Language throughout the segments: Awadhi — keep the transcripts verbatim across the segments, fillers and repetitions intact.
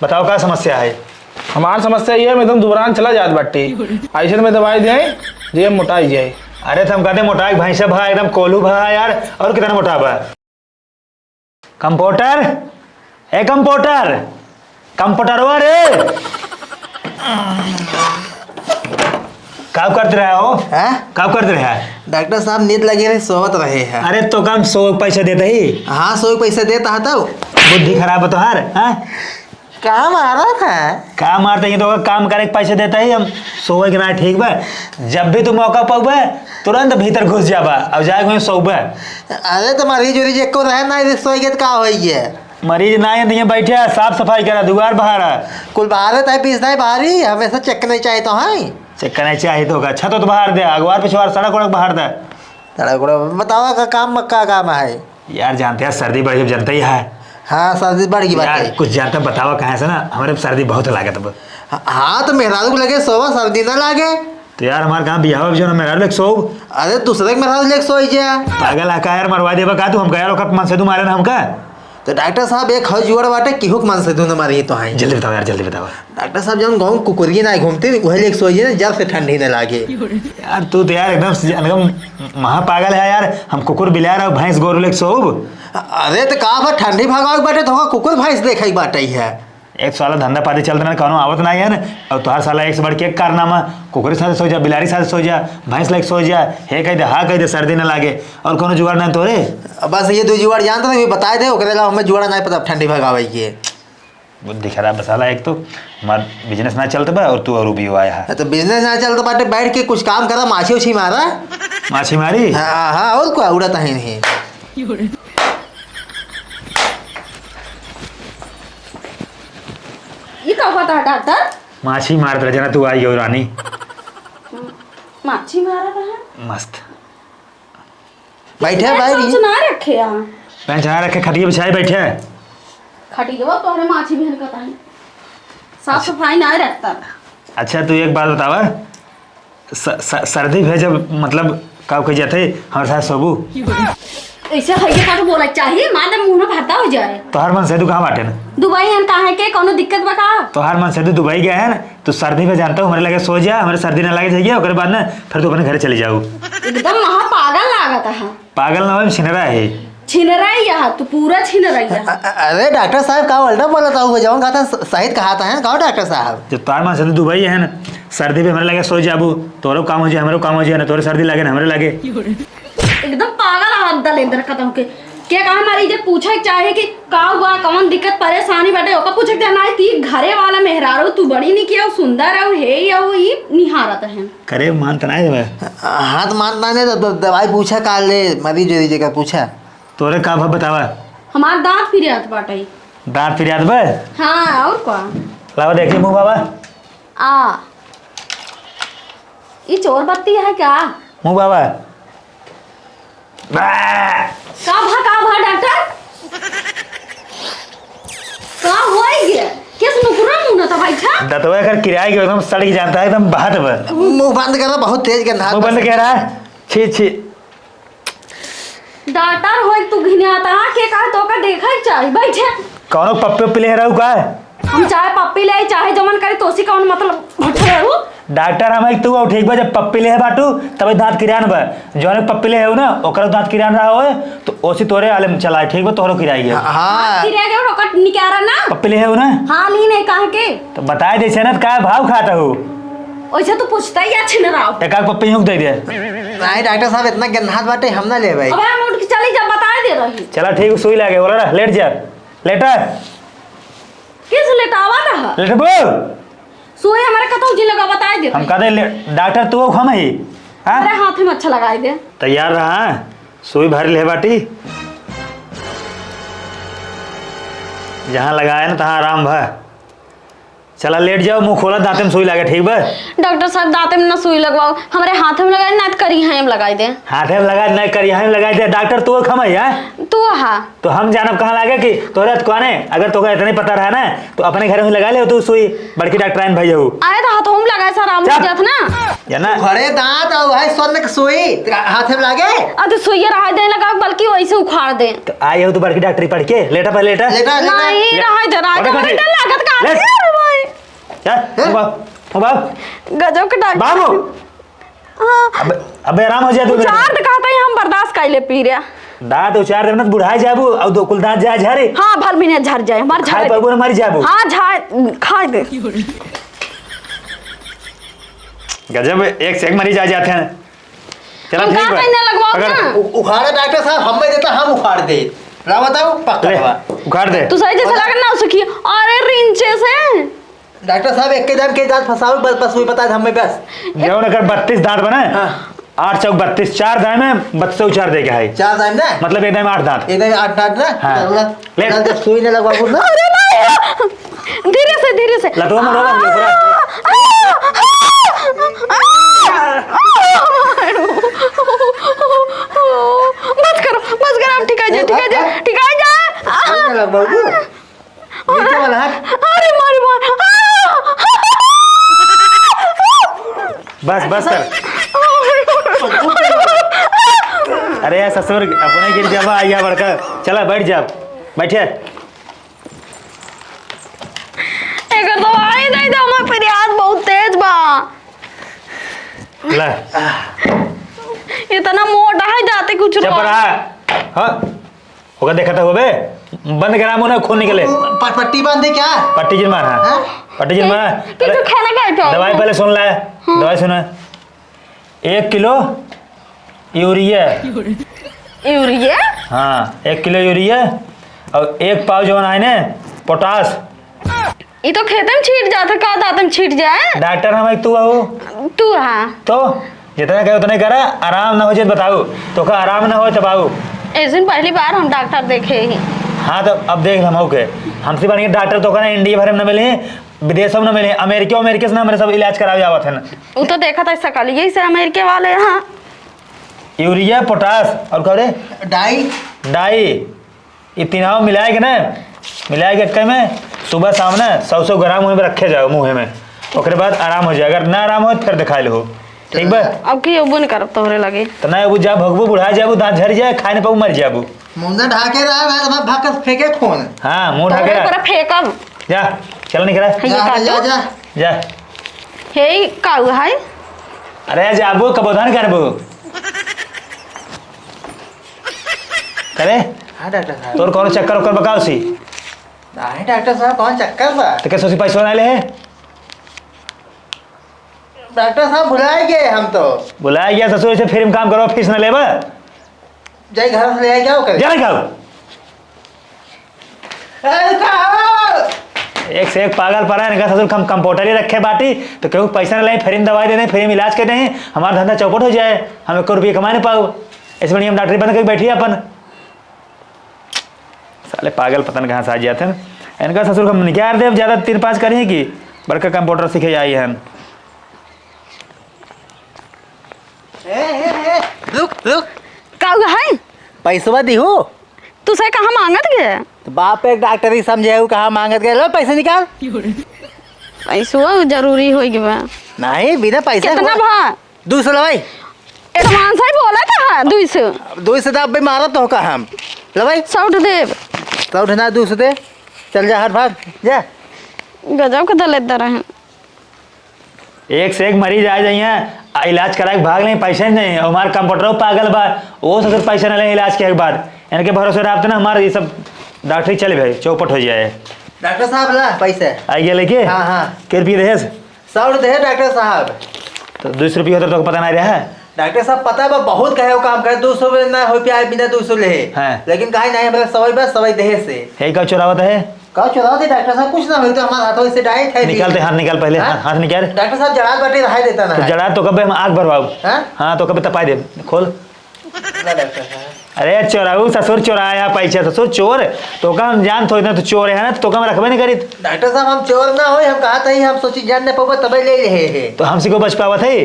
बताओ, का समस्या है? हमार समस्या ये है, मैं एकदम दुबरान चला जात बाटी। ऐसे में दवाई दें, जे मोटाई जाए। अरे, तो हम कहते मोटाई भैंसा भा, एकदम कोल्हू भा यार, और कितना मोटा बा? कंपाउंडर, ए कंपाउंडर, कंपाउंडरवा रे, का करत रहा हो? हैं? का करत रहा? डॉक्टर साहब, नींद लगे रहे, सोवत रहे हैं। अरे, तो कम सौ पैसा देते ही। हाँ, सौ पैसा देता है तब। बुद्धि खराब है तोहार, हाँ? का मारा था? का मारते ही तो काम करे के पैसे देता ही हम। सोवे के ना ठीक बा, जब भी तू मौका पाउबे, तुरंत भीतर घुस जाबा और जाए वहीं सोबे। अरे, तो मरीज उरीज एको रहे ना, इधर सोई के तो का होई है? मरीज ना है, तो ये बैठे हैं, साफ सफाई करा, दुआर बहारा। कुल बहारे तय पीस नहीं बाहरी, हमेशा चेक नहीं चाहिए तो हैं। चेक नहीं चाहिए तो का? छत तो बाहर दे, अगवार पिछवार, सड़क उड़क बाहर दे। सड़क उड़क बतावा का काम, का काम है? यार, जानते हैं, सर्दी बढ़ गई, जनता ही है। हाँ, सर्दी बढ़ गई बात यार, है। कुछ जानता, बतावा कहाँ से ना, हमारे सर्दी बहुत लागत अब। हाँ, तो मेहरारू को लेके सोवा, सर्दी ना लागे। तो यार, हमारे कहाँ बियाह हो, जो ना मेहरारू लेके सोव। अरे, दूसरे के मेहरारू लेके सोई जा। पागल है का यार, मरवा देबा का तू हमका यार, ओकर मन से तू मारे ना हमका। तो डॉक्टर साहब, एक हौ जुआड़ बाटे, केहू के मन से तू ना मारी तो हैं। जल्दी बताओ यार, जल्दी बताओ। डॉक्टर साहब, जौन गाँव कुकुरिये ना घूमते, वही लेके सोई जा, जब से ठंडी ना लागे। यार, तू तो यार एकदम से, एकदम महापागल है यार। हम कुकुर बिलार और भैंस गोरू लेके सोब। अरे, तो का बा, ठंडी भगावे के बाटे, तो का कुकुर भैंस देखे के बाटे है? एक साला धंधा पाती चलत ना, कौनो आवत ना है ना, और तोहार साला एक से बढ़ के एक कारनामा, कुकुर साथ सो जा, बिलारी साथ सो जा, भैंस लेके सो जा, हे कह दे, हाँ कह दे, सर्दी ना लागे, और कौनो जुगाड़ ना तोरे। बस ये दो जुगाड़ जानते थे, ये बताए दे, ओकरे अलावा हमें जुगाड़ ना पता ठंडी भगावे के। बुद्धि खराब बा साला, एक तो हमार बिजनेस ना चलत बा और तू और भी आया है। तो बिजनेस ना चलत बाटे, बैठ के कुछ काम करा, माछी उछी मारा। माछी मारी? हाँ, हाँ, और का उड़त है नहीं। ये का हुआ था डॉक्टर? माछी मारत रह जना तू आई हो रानी। माछी मारा रहा? मस्त। बैठे इतना भाई। सोच ना रखे यहाँ। बेंच ना रखे, खटिया बिछाए बैठे। खटिया तो हमें माछी बहन का ताई। साफ सफाई ना रखता। अच्छा, तू एक बात बतावा, स-, स-, सर्दी भे जब, मतलब, का कह जाते, हमारे साथ सोबू। ऐसे हइये का तो बोला चाहिए, मार दे मुंह में भरता हो जाए। तोहार मन से तू कहाँ बाटे ना? दुबई हन, काहे के, कौनो दिक्कत बा का? तोहार मन से तू दुबई गए हैं ना, तू सर्दी में जानता हूँ, हमारे लगे सो जा, हमारे सर्दी ना लगे जाइए, ओकरे बाद ना फिर तू अपने घरे चले जाओ। एकदम महा पागल लागत है। पागल ना हो, छिनरा है। छिनरा ही है, तू पूरा छिनरा ही है। अ-, अ-, अरे डॉक्टर साहब, का उल्टा बोलत हूँ, जौन कहा था स-, सहित कहा था, हैं? का डॉक्टर साहब? जब तोहार मन से तू दुबई है ना, सर्दी में हमारे लगे सो जाबू, तोरो काम हो जाए, हमरो काम हो जाए ना, तोरे सर्दी लगे ना, हमरे लगे। एकदम पागल है, दलेंदर खत्म के। के कहा मरीज पूछे के चाहे कि का हुआ, कौन दिक्कत परेशानी बाटे, ओका पूछे के चाहे ना, ती घरे वाला मेहरारू, तू बड़ी निकी हो, सुंदर हो, हे हो, ई निहारत है। करे मान त नाय देवे। हाँ, त मान त नाय दे, द-, द-, दवाई पूछा का ले, मरीज उरीज का पूछा। तोरे का भा बतावा? हमार दांत पिरियात बाटे। दांत पिरियात बे? हाँ, और का? लावा देखी मुंह बाबा। आ, ई चोर बत्ती है का? मुंह बाबा। बा! का भा, का भा, डॉक्टर? का होई गे? किस नुकुरा मुंह न था भाई छा? दतवा कर किराए के एकदम सड़ के जानता है, एकदम बहत बा। मुंह बंद कर, बहुत तेज गंधा। मुंह बंद कह रहा है। छी, छी। डॉक्टर होई तू घिनाता, हाँ, के कहे तो का देखा ही चाही। बैठे। कौनो पप्पी उप्पी ले रहू का? हम चाहे पप्पी ले, चाहे जमन करी, तोसी कौन मतलब भट्ठा रहू? डॉक्टर हम एक तू ठीक बा, जब पप्पी ले बाटू, तबे दांत किरान बा। जौन पप्पी ले हो ना, ओकरो दांत किरान रहा होए, तो ओसी तोरे आले में चलाए, ठीक बा, तोहरो किराई है। हाँ। किराए के ओकर निकारा ना। पप्पी ले हो ना? हाँ, ली नहीं, काहे के? तो बताए दे सेनत का भाव खात हो? ओइसे तू पूछता ही अच्छे न रहो। एक आध पप्पी यूं दे दे। नहीं डॉक्टर साहब, इतना गंधात बाटे, हम ना लेबै। अब हम उठ के चली जा, बताए दे रही। चला ठीक, सुई लागे, बोला ना, लेट जा। लेटा। किस लेटावा रहा? लेटबो। सुई हमारे कतौ जी लगा, बताए दे हम रही। कहते ले, डॉक्टर तू हो, हम ही। हाँ? अरे हाथ में अच्छा लगाए दे। तैयार रहा, सुई भर ले बाटी। जहाँ लगाए ना, तहाँ आराम भा। चला लेट जाओ, मुँह खोला, दाँते में सुई लागे, ठीक बा? डॉक्टर साहब, दाँते में ना सुई लगवाओ, हमरे हाथे में लगाई, ना करिहाई में लगाई दे। हाथे में लगाई, ना करिहाई में लगाई दे। डॉक्टर तू खमई है? तू हा। तो हम जानब कहाँ लागे कि तोरे तो कौने? अगर तोका इतने पता रहा ना, तो अपने घर में लगा ले तू सुई, बड़की डॉक्टराइन भई हऊ। अरे तो हाथों में लगाए से आराम हो चुप। जात ना। या ना? घरे दाँत और है स्वर्ण के सुई, तेरा हाथ में लागे? अरे तो सुई रहा दे लगा, बल्कि वैसे उखाड़ दे। तो आई हो तू बड़की डॉक्टरी पढ़ के, लेटा पहले लेटा। लेटा, लेटा। नहीं, ले। रहा दे, रहा दे, उठा, उठा, उठा। लागत का ले। अरे भाई। चल, हैं? बाबू, बाबू। गजब के डॉक्टर। बाबू। हाँ। अबे, अबे आराम हो जाए तू मेरे उचार को। तो कहता है हम बर्दाश्त कर ले पी रहा। दाँत उचार देना तो बुढ़ाए जाबू, और दो कुल दाँत जाए झारे। हाँ, भर महीने झर जाए, हमार खाए झर। पाबू ना मर जाबू। हाँ, झाए, खाए दे। गजब, एक से एक मरीज आ जाते हैं। चला हम ठीक कहा बा। कहीं ना लगवाओ अगर ना। उ-, उखाड़ा डॉक्टर साहब, हम में देता, हम उखाड़ दे। रहा बताओ, पक्का ले, बा। उखाड़ दे। तू सही जैसे लगे ना उसे की, अरे रिंचे से। डॉक्टर साहब, एक के दाम के दाँत फंसावे, बस, बस वही बता दे हमें बस। जौन अगर बत्तीस दाँत बने, हाँ। आठ चौक बत्तीस, चार दाएं में बत्तीस चार दे के है। चार दाएं में ना? मतलब एक दाएं में आठ दाँत। एक दाएं में आठ दाँत ना? हाँ। चल, ले। चल, जब सुई ने लगवा बोल ना। अरे नहीं! धीरे से, धीरे से। लतवा में उड़ा, लतवा। बस करो, बस करो, अब ठीक है जी, ठीक है जी, ठीक है जी। सुई ने लगवा बोल। नीचे वाला हाथ। अरे मारे मार। बस, बस कर। अरे यार ससुर, अपने गिर जाबा, आइया बड़का। चला, बैठ जा। बैठे। एकर दवाई दे दे, हमार प्यास बहुत तेज बा। ला। इतना मोटा है, जाते कुछ चुप रहा। हाँ। ओका देखत होबे, बंद करा मुंह ना, खून निकले। प-, पट्टी बांधे क्या? पट्टी जिन बांध, हाँ। हैं? पट्टी जिन बांध। तू तो अरे, खाना खाए थे। दवाई पहले सुन ले, हाँ। दवाई सुना। एक किलो यूरिया। यूरिया? हाँ, एक किलो यूरिया और एक पाव जौन आए ने पोटाश। ई तो खेते में छीट जात है, का दांत में छीट जाए? डॉक्टर हम एक तू आऊ। तू हाँ। तो जितना कहे उतना ही करा, आराम ना हो जाए बताऊ, तोका आराम ना हो तब आऊ। ऐसे पहली बार हम डॉक्टर देखे ही। हाँ, तो अब देख हम ओके, हमसे बढ़िया डॉक्टर तोका ना इंडिया भर में ना मिले, विदेशों में ना मिले, अमेरिका, अमेरिका से ना हमारे सब इलाज करावे आवत है ना। वो तो देखा था सकल, यही से अमेरिका वाले यहाँ। यूरिया, पोटाश और का रे? डाई। डाई। ई तीनों मिलाए के ना, मिलाए के एक्के में सुबह शाम ना सौ सौ ग्राम मुँह में रखे जाओ, मुँह में। ओकरे बाद आराम हो जाए। अगर ना आराम हो, तो फिर दिखा लो। ठीक बा? अब की अबो न करब तोहरे लगे। तो ना, अबो जा भगबू, बुढ़ा जाबू, दांत झड़ जाए, खाए न पाबू, मर जाबू। मुंह ना ढाके रहा, मैं तो भाग के फेंके खून। हाँ, मुंह ढाके तोहरे रहा। पर फेंकब। जा, चल निकल। है ये जा, काटो। जा, जा। जा। हे, ई का हुआ है? अरे, जाबू, कबो धन करबू। करे? हाँ, डॉक्टर साहब। तोर कौनो चक्कर ओक्कर बकाव सी? नहीं, डॉक्टर साहब, कौन चक्कर बा? तो कैसे उसी पैसवा ना ले है? डॉक्टर साहब, भुलाए गए हम तो। भुलाए गया ससुर, ऐसे फिर हम काम करो, फीस ना लेबा? जाई घर से ले आए, क्या हो करे? जा ना खाओ। अरे, का हो? एक से एक पागल पड़ा है, इनका ससुर हम कंपाउंडर ही रखे बाटी, तो केहू पैसा ना ले, फ्री में दवाई दे दें, फ्री में इलाज कर दें, हमारा धंधा चौपट हो जाए, हम एक रुपये कमा नहीं पाओ। ऐसे बढ़िया हम डॉक्टरी बंद करके बैठी अपन। साले पागल पता न कहाँ से आ जाते हैं। इनका ससुर हम निकाल देब, ज्यादा तीन पाँच करी कि बड़का कंपाउंडर सीखे आई हन। ए, ए, ए, रुक, रुक। का हुआ है? पैसवा दिहू? तू से कहाँ मांगत गए? तो बाप एक डॉक्टर ही समझे हूँ, कहाँ मांगत गए? लो पैसे निकाल। पैसवा जरूरी हो गया। नहीं, बिना पैसा कितना हो- भा? दुई सौ लो भाई। एडवांस है बोला था, दुई सौ। दुई सौ तो अब भी मारा तो का हम। लो भाई। सौ उठ देब। सौ उठ ना, दुई सौ दे। चल जा, हट भाग, जा। गजब के दलेदर हैं। एक से एक मरीज आ जाइए, आ इलाज कराए के भाग नहीं, पैसे नहीं। और हमार कंपाउंडर पागल बा, वो ससुर पैसे नहीं ले इलाज के एक बार। इनके भरोसे रहते ना, हमारे ये सब डॉक्टरी चल भाई, चौपट हो जाए। डॉक्टर साहब ला पैसे। आ गया लेके? हाँ, हाँ। के रुपये रहे? सौ रुपये है डॉक्टर साहब। तो दो सौ रुपये होता तो पता नहीं रहा है? डॉक्टर साहब, पता बा, बहुत कहे हो काम करे, दो सौ में ना हो पाए बिना दो सौ ले। हाँ। लेकिन कहे नहीं, हमारा सवाई बस सवाई देहे से। हे का चुरावत है? का चुरावत है डॉक्टर साहब? कुछ ना होई तो हमारा हाथों से डाइट है निकालते, भी। हाथ निकाल पहले, हाँ? हाथ, हाथ निकाल। डॉक्टर साहब, जड़ा बाटे रहाई देता ना तो है। जड़ा तो कबे हम आग भरवाऊ। हाँ? हाँ, तो कबे तपाई दे, खोल। ना डॉक्टर साहब। अरे चोराऊ ससुर, चोराया पैसा ससुर, चोर। तोका हम जान थोड़ी ना, तू चोर है ना, तो तोका हम रखबे नहीं करी। डॉक्टर साहब, हम चोर ना होई, हम कहा था ही, हम सोची जान न पउबा, तबे ले ले हे। तो हमसे को बच पावत है?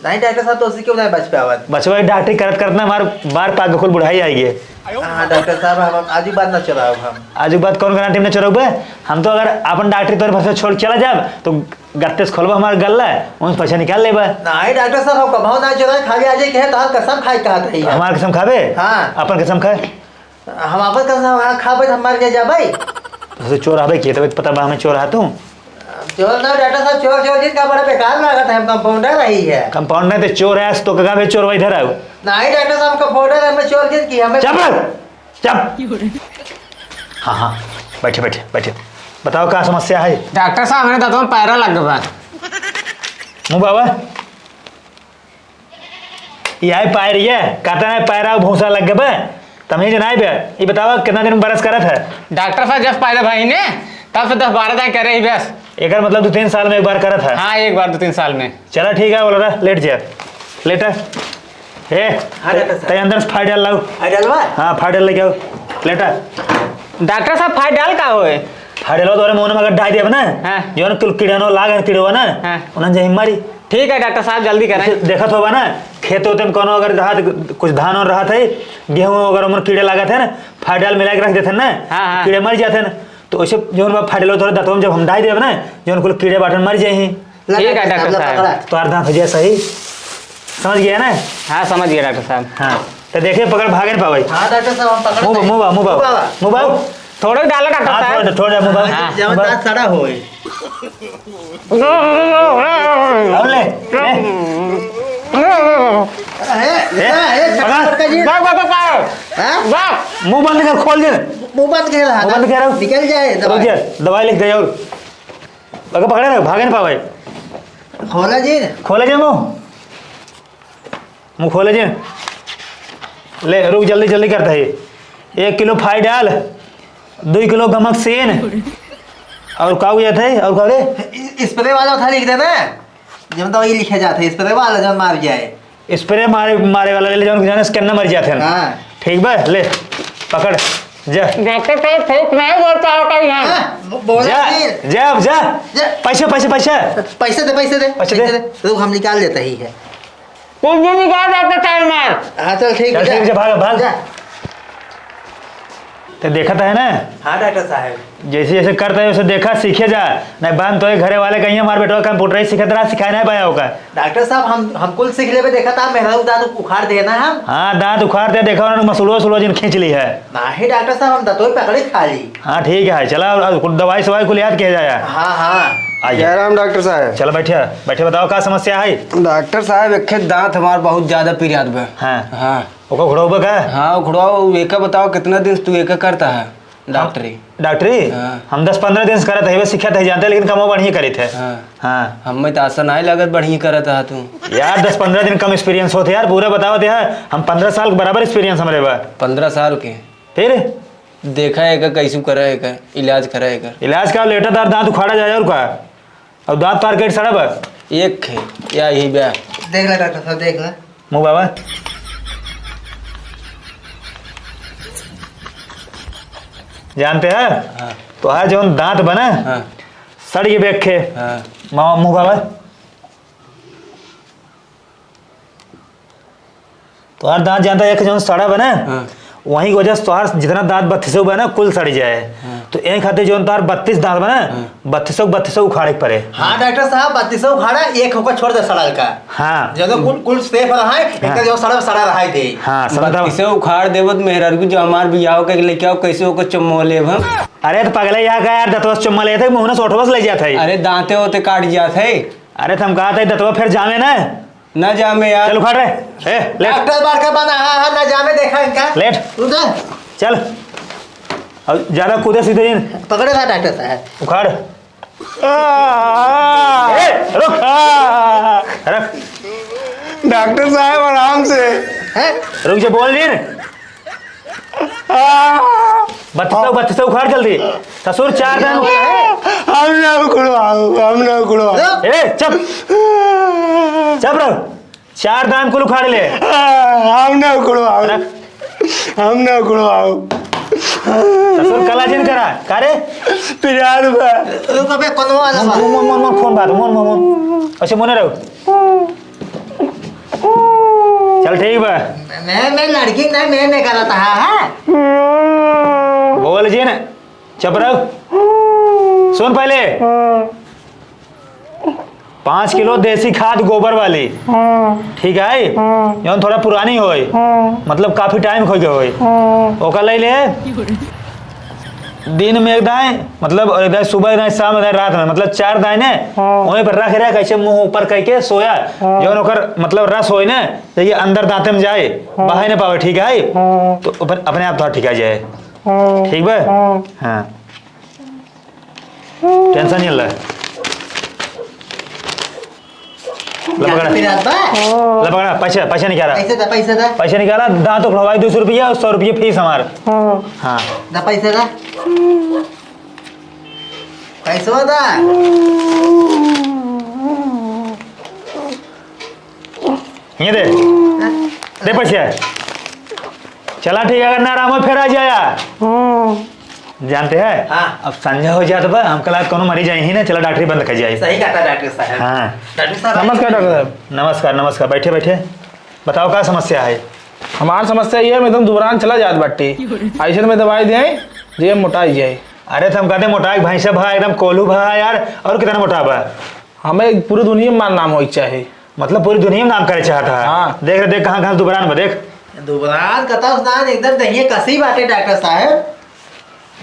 नहीं डॉक्टर साहब, तो उसी क्यों नहीं बच पावत? बचवा के डॉक्टरी करत करत ना हमार बार पाक कुल बुढ़ाई आई गए। हाँ डॉक्टर साहब, हम आजू बात ना चोराऊ हम। आजू बात कौन गारंटी में चोराऊ बे? हम तो अगर अपन डॉक्टरी तोरे भरोसे छोड़ के चला जाब, तो गत्ते से खोलबा हमार गल्ला, उनसे पैसा निकाल लेबा। नहीं डॉक्टर साहब, हम कभाव ना चोराई, खाली आज ही कहे, तोहार कसम खाई कहत है। हमार कसम खाबे? हाँ। अपन कसम खाए। हम आपन कसम, हाँ, खाबे तो हम मर के जाबे। तो चोर आबे के, तबे तो पता बा हमें चोर हा तू। चोर ना डॉक्टर साहब, चोर, चोर जिन का बड़ा बेकार लागत है, हम कंपाउंडर रही है। कंपाउंडर नहीं तो चोर है, तो का बे चोर वही धराऊ। नहीं डॉक्टर साहब, कंपाउंडर है, हमें चोर जिन की, हमें चुप रह, चुप। हाँ, हाँ, बैठे, बैठे, बैठे। बताओ का समस्या है? डॉक्टर साहब, हमरे दांतों में पैरा लग गवा। मुंह बाबा। ई आई पायर ये, कहता है पैरा भूसा लग गबे, तमीज नाई बे। ई बतावा कितना दिन में बरस करत है? डॉक्टर साहब जब पैदा भई ने, तब से दस बारह दाई करे ही बस। एकर मतलब दो तीन साल में एक बार करत है? हाँ, एक बार दो तीन साल में। चला ठीक है, बोल रहा, लेट जा, लेटा। ए, हाँ, डॉक्टर साहब। तै अंदर से फाइडाल लाओ। फाइडाल बा? हाँ, फाइडाल लेके आओ, लेटा। डॉक्टर साहब, फाइडाल का होए? फाइडाल तोरे मुंह में अगर डाल देब ना, हाँ। जौन कुल कीड़ानो लाग है, कीड़वा ना, हाँ। उन्हन जही मारी। ठीक है डॉक्टर साहब, जल्दी करें। जैसे देखत होबा ना, खेत ओते में कोनो अगर रहत, कुछ धान और रहत है, गेहूं अगर ओमन कीड़े लागत है ना, फाइडाल मिला के रख देते हैं ना, हाँ, हाँ। कीड़े मर जाते हैं ना। तो वैसे जौन बा फाइडाल तोरे दांतों में जब हम डाल देब ना, जौन कुल कीड़े बाटन मर जाही। ठीक है डॉक्टर साहब। तोहार दांत हो जाए सही, समझ गया ना? हाँ, समझ गया डॉक्टर साहब। हाँ, तो देखिए, पकड़, भागे ना पावे। हाँ डॉक्टर साहब, हम पकड़ मुंह बा, लेंगे। मुंह बा, मुंह बा। मुंह बा। मुंह बा। थोड़ा डाला डॉक्टर हाँ, साहब। थोड़ा, थोड़ा मुंह बा। हाँ। जवन मुंह बा। दांत सड़ा होए। अब ले, ले। ए, ए, ए, ए, पकड़। डॉक्टर साहब, हाँ? मुंह बंद कर, खोल दे। मुंह बंद कर, मुंह बंद कर। निकल जाए रुक दवाई। जा, दवाई लिख दे और। अगर पकड़े ना, भागे ना पावे। खोला जी। खोले जे मुंह। मुंह खोले जे। ले, रुक, जल्दी, जल्दी करता है। एक किलो फाइडाल, दुई किलो गमकसीन, और का हुआ था? और का रे? इ-, स्प्रे वाला था, लिख देना। जब तो वही लिखे जाते हैं, स्प्रे वाला जब मार जाए। स्प्रे मारे, मारे वाला ले ले, जौन, जौन से केन्ना मर जाते हैं। हाँ। ठीक बा, ले, पकड़, जा। डॉक्टर साहब, थूक नहीं बोलता हो कहीं हम। हाँ, बो-, बोला जा, नहीं। जा, अब जा। जा। पैसे, पैसे, पैसे। पैसे दे, पैसे दे, पैसे दे। पैसे दे। रुक, हम निकाल लेते ही है। कुछ भी निकाल डॉक्टर साहब मार। हाँ, चल, ठीक चल, है, ठीक जा। है, भाग, भाग। जा। तो देखत है ना? हाँ, डॉक्टर साहब। जैसे, जैसे करता है, वैसे देखा, सीखे जा। नहीं, बांध तो एक घरे वाले कहीं, "हमार बेटवा कंप्यूटर ही सीखत रहा, सिखाए नहीं पाया होगा।" डॉक्टर साहब, हम, हम कुल सीख लेबे, देखा था, मेहरारू दांत उखाड़ देना हम। हाँ, दांत उखाड़ दे, देखा, उन्होंने मसूड़ो, वसूड़ो जिन खींच ली है। नहीं, डॉक्टर साहब, हम दतोई पकड़े खा ली। हाँ, ठीक है, चला, और कुछ दवाई, सवाई कुल याद किया जाए। हाँ, हाँ। आइए। जय राम डॉक्टर साहब। चलो, बैठे, बैठे, बताओ, का समस्या है? डॉक्टर साहब, एक ठे दांत हमार बहुत ज्यादा पिरात बा। हाँ। हाँ। ओका उखड़ाउबा का? हाँ, उखड़ाओ। एका बताओ, कितना दिन से तू एका करता है डॉक्टरी? डॉक्टरी? हाँ। हम दस पन्द्रह दिन से करत है, बस सीखत है, जानते, लेकिन कमो बढ़िया करित है। हाँ। हाँ। हमें तो आसा नहीं लगत बढ़िया करत है तू। यार, दस पन्द्रह दिन कम experience होत है यार, पूरा बतावत है, हम पन्द्रह साल के बराबर experience हमरे बा। पन्द्रह साल के? फिर? देखा है एका कैसू करा है एका, इलाज करा है एका। इलाज का, लेटा दार दांत उखाड़ा जाए और का? और दांत तार के सड़ा बा? एक है, या यही बा। देख ले डॉक्टर साहब, देख ले। मुंह बाबा। जानते हैं? हाँ। तोहार जौन दांत बा ना, हाँ। सड़ गए बेखे। हाँ। मामा, मुंह बाबा। तोहार दांत जानता है, एक जौन सड़ा बा ना, हाँ। वही वजह से तोहार जितना दांत बत्तीसों बा ना, कुल सड़ जाए। हाँ। तो एक खातिर जौन तोहार बत्तीस दांत बा ना, हाँ। बत्तीसों, बत्तीसों उखाड़े के पड़े। हाँ डॉक्टर साहब, बत्तीसों उखाड़ा, एक होकर छोड़ दे सड़ल का। हाँ। जब कुल, कुल safe रहा है, हाँ। एक जो सड़ा, सड़ा रहा है दे। हाँ, समझा। बत्तीसों उखाड़ देबो तो मेहरारू जो हमार बियाह के लेके आओ, कैसे ओकर चुम्मा लेब हम? अरे तो पगले यहाँ का यार, दतवा से चुम्मा लेते, मुंह से ओठवा से ले जाते है। अरे दांते होते काट जाते है। अरे तो हम कहा था, दतवा फिर जामे ना। ना जामे यार। चल उखाड़ रे। ए, लेट। डॉक्टर बार का बना, हाँ, हाँ, ना जामे, देखा इनका। लेट। उधर। चल। अब ज्यादा कूदे सीधे इन। पकड़े था डॉक्टर साहब। उखाड़। ए, रुक। रख। डॉक्टर साहब, आराम से। हैं? रुक जा, बोल रे। बत्तीस सौ, बत्तीस सौ उखाड़ जल्दी। ससुर, चार दान। हम ना उखड़वाओ, हम ना उखड़वाओ। ए, चुप। चुप रहो। चार दान कुल उखाड़ ले। हम ना उखड़वाओ। रख। हम ना उखड़वाओ। ससुर कला जिन करा, का रे? पिरात बा। रुक बे, कोनो वाला बा। मोन, मोन, मोन, मोन, फोन बात, मोन, मोन, मोन। अच्छा, मोने रहो। चल, ठीक बा। मैं, मैं लड़की नहीं, मैं, मैं करत हा, हाँ? बोल जी ना, चुप रहो। सुन पहले। पाँच किलो देसी खाद गोबर वाली। हाँ। ठीक है? हाँ। जौन थोड़ा पुरानी होए। हाँ। मतलब काफी टाइम हो गए होए। हाँ। ओका ले ले। दिन में एक दाएं, मतलब एक दाएं सुबह, एक दाएं शाम, एक दाएं रात में, मतलब चार दाएं ने। हाँ। वहीं पर रख रख, ऐसे मुंह ऊपर करके सोया। हाँ। जौन ओकर मतलब रस होए ना, तो ये अंदर दांते में जाए, हाँ। बाहर ना पावे, ठीक है? हाँ। तो अपन-, अपने आप थोड़ा ठीक आ जाए। हाँ। ठीक बा? हाँ। हाँ। टेंशन नहीं ले। ले पकड़ा। पिरात बा। ले पकड़ा, पैसा, पैसा निकाला। पैसा दा, पैसा दा। पैसा निकाला, दांत उखड़वाई दो सौ रुपया और सौ रुपया फीस हमार। हाँ। हाँ। दा पैसा दा। पैसा दा। ये दे। दे पैसे। चला ठीक है, अगर ना आराम हो, फिर आ जाया। जानते हैं? हाँ। अब संझा हो जात बा, हमका लाग कोनो मरी जाई ही ना, चला डॉक्टरी बंद कर जाई। सही कहता डॉक्टर साहब। हाँ। डॉक्टर साहब, नमस्कार डॉक्टर साहब। नमस्कार, नमस्कार, बैठे, बैठे। बताओ का समस्या है? हमार समस्या ये है, मैं एकदम दुबरान चला जात बाटी। ऐसे में दवाई दे, जे मोटाई जाए। अरे तो हम कहते मोटाई भैंसा भा, एकदम कोल्हू भा यार, और कितना मोटा बा? हमें पूरी दुनिया में हमार नाम होई चाहे। मतलब पूरी दुनिया में नाम करे चाहता है। हाँ। देख रे, देख कहाँ, कहाँ दुबरान बा, देख। दुबरान कतौ से ना, एकदम दहिए कसी बाटे डॉक्टर साहब।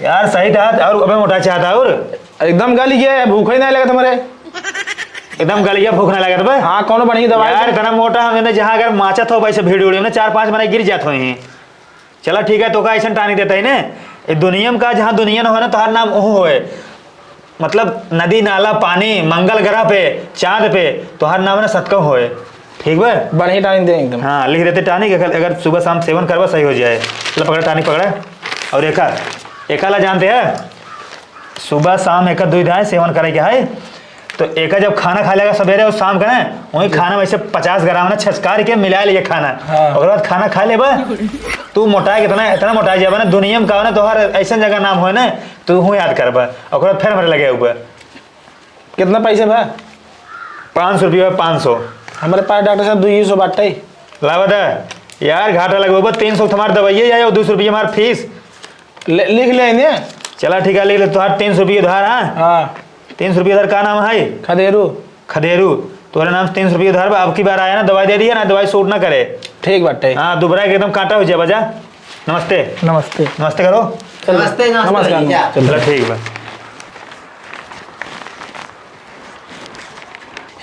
यार सही था, और अबे मोटा चाहता और? एकदम गल गया है, भूख ही नहीं लगत हमारे। एकदम गल गया, भूख नहीं लगत बे? हाँ, कौनो बढ़िया दवाई यार, दे। इतना मोटा हम जहाँ अगर माचत हो वैसे भीड़ उड़ी में चार पांच मने गिर जात होई। चला ठीक है, तोका ऐसन टानी देता ही ने। ए दुनिया में का, जहाँ दुनिया न हो ना, तोहार नाम ओहू होए। मतलब नदी, नाला, पानी, मंगल ग्रह पे, चांद पे, तोहार नाम ना सतकम होए। ठीक बा? बढ़िया टानी दे एकदम। हाँ, लिख देते टानी, अगर, अगर सुबह शाम सेवन करबा, सही हो जाए। ला पकड़ा टानी, पकड़ा। और एका, एका ला जानते हैं? सुबह शाम एकर दुई धाय सेवन करे के है। तो एकर जब खाना खा लेगा सवेरे और शाम का ना, वही खाना में से पचास ग्राम ना छसकार के मिला लिए खाना। हाँ। ओकर बाद खाना खा लेबा, तू मोटाए कितना, इतना मोटाए जाबा ना, दुनिया में का ना तोहर ऐसन जगह नाम होए ना, तू हूँ याद करबा। ओकर बाद फिर हमरे लगे हुआ। कितना पैसे बा? पाँच सौ रुपया, पाँच सौ। हमारे पास डॉक्टर साहब दुई सौ बाटे। लावा दा। यार घाटा लगबा, तीन सौ तुम्हार दवाइये या और दो सौ रुपया हमार फीस। ले, लिख ले इन्हें। चला ठीक है, लिख ले, तुहार तीन सौ रुपये उधार, हाँ? हाँ। तीन सौ रुपये उधार, का नाम है? खदेरू। खदेरू, तोहरे नाम से तीन सौ रुपये उधार बा, अब की बार आया ना, दवाई दे दिया ना, दवाई सूट ना करे। ठीक बाटे। हाँ, दुबरा के एकदम कांटा हो जाए, बजा। नमस्ते। नमस्ते। नमस्ते करो। चलो। नमस्ते, नमस्ते नमस्कार। भैया। चलो, ठीक बा।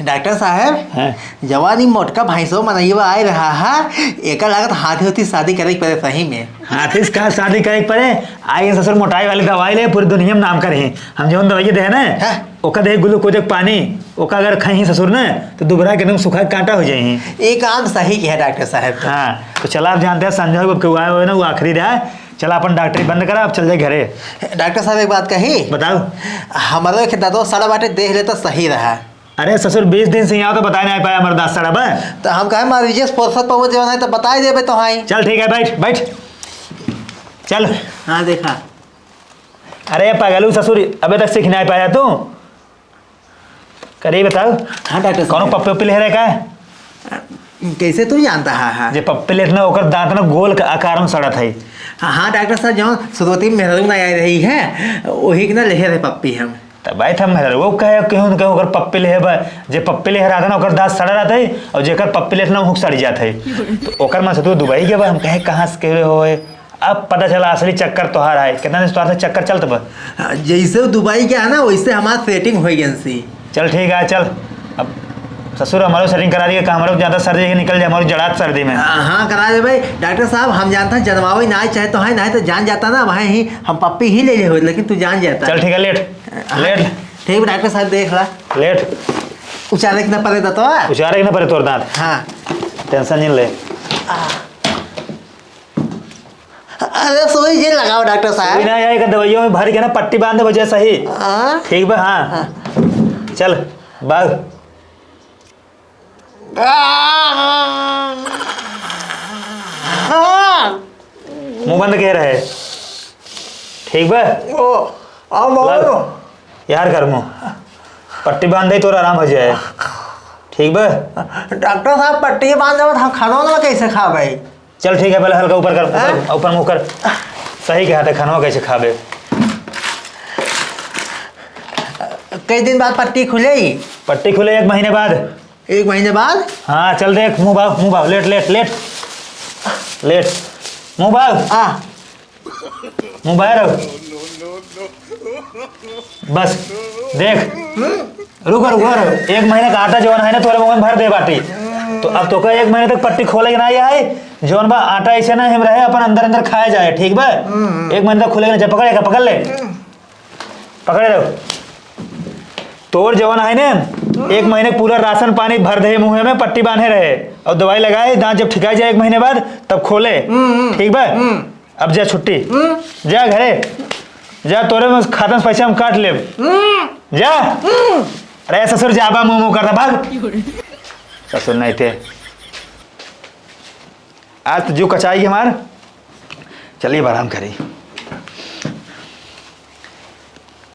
डॉक्टर साहब, हाँ। जवानी मोटका भैंसो मनैया आए रहा है, एकर लागत हाथी होती शादी करे के पड़े सही में। हाथी से का शादी करे के पड़े? आई ससुर मोटाई वाली दवाई ले, पूरी दुनिया में नाम करे। हम जौन दवाई दे ना, हाँ। ओका दे ग्लूकोज के पानी, ओका अगर खाई ससुर ना, तो दुबरा के एकदम सुखा कांटा हो जाई। ये काम सही किया डॉक्टर साहब। हाँ, तो चला आप जानते हैं, संजय बाबू के हुआ है ना, वो आखिरी रहा। चला अपन डॉक्टरी बंद करा, अब चल जाए घरे। डॉक्टर साहब, एक बात कही? बताओ। हमारे एक दादो सड़ा बाटे, देख लेता सही रहा। अरे ससुर, बीस दिन से यहाँ तो बताए नहीं पाया, हमारे दांत सड़ा बा। तो हम कहे, मार विशेष फुर्सत पर वो जवन है तो बताए देबे तो हाई। चल ठीक है, बैठ, बैठ। चल। हाँ, देखा। अरे पगलू ससुर, अबे तक सीख नहीं पाया तू? करे बताओ। हाँ डॉक्टर साहब। कौनो पप्पी उप्पी ले रहे का? कैसे तू जानता है? हाँ। जे पप्पी लेत ना, ओकर दांत ना गोल क-, आकार में सड़त है। हाँ, हाँ डॉक्टर साहब, जौन सुरवती मेहरारू ना आई रही है, वही के ना लेहे रहे पप्पी हम। तब भाई था मेहरारू, वो कहे केहू न केहू ओकर पप्पी लेहे बा, जे पप्पी लेहे रहता ना, ओकर दांत सड़ा रहत है, और जेकर पप्पी लेत ना, वो सड़ जात है। तो ओकर मन से तू दुबई के बा, हम कहे कहाँ से के होए? अब पता चला असली चक्कर तोहार है। कितना दिन से तोहार से चक्कर चलत बा? जैसे वो दुबई के है ना, वैसे हमार सेटिंग हो गई सी। चल ठीक है, चल। अब ससुर हमारो सेटिंग करा दिए, का हमारो ज्यादा सर्दी है, निकल जाए हमारो जड़ात सर्दी में। हाँ, हाँ, करा दे भाई। डॉक्टर साहब, हम जानता हैं, जनवावे ना चाहे तो है, ना तो जान जाता ना, भाई ही हम पप्पी ही ले ले हो, लेकिन तू जान जाता। चल ठीक है, लेट। हाँ, लेट। ठीक है, डॉक्टर साहब, देख ला। लेट। उचारे के ना पड़े तो, तो? उचारे के ना पड़े तोर दांत। हाँ। टेंशन नहीं ले। अरे सुई जे लगाओ डॉक्टर साहब। सुई ना, एक दवाइयों में भर के ना पट्टी बांध दे, वजह सही। हाँ। ठीक बा, हाँ। हाँ। चल, बाग। हाँ। मुंह बंद के रहे। ठीक बा? ओ, आओ बाबा। लाल, यार कर मुंह। पट्टी बांध दे, तोर आराम हो जाए। ठीक बा? डॉक्टर साहब, पट्टी बांध दे, हम खाना वाना कैसे खाबे? चल ठीक है, पहले हल्का ऊपर कर, ऊपर, हाँ? ऊपर मुंह कर। सही कहा था, खाना कैसे खाबे? कई दिन बाद पट्टी खुले ही? पट्टी खुले एक महीने बाद। एक महीने बाद? हाँ, चल देख, मुंह भाव, मुंह भाव, लेट, लेट, लेट, लेट, मुंह भाव। हाँ। मुंह बाहर आओ। बस, देख, रुको, रुको, रुको। एक महीने का आटा जौन है ना, तोरे मुंह में भर दे बाटी। तो अब तोका एक महीने तक पट्टी खोले के ना आए, जौन बा आटा ऐसे ना हिम रहे, अपन अंदर अंदर खाए जाए, ठीक बा? एक महीने तक खोले के ना, पकड़, पकड़ ले। पकड़े रहो। तोर जवन है ने, एक महीने पूरा राशन पानी भर दे मुंह में, पट्टी बांधे रहे और दवाई लगाए, दांत जब ठिकाई जाए एक महीने बाद, तब खोले। हम्म, हम्म। ठीक बा? हम्म। अब जा छुट्टी। हम्म। जा घरे। जा, तोरे में खाता से पैसा हम काट लेब। हम्म। जा। हम्म। अरे ससुर, जाबा मुंह मुंह करता, भाग। ससुर नहीं थे। आज तो जो कचाई हमार। चलिए, अब आराम करी।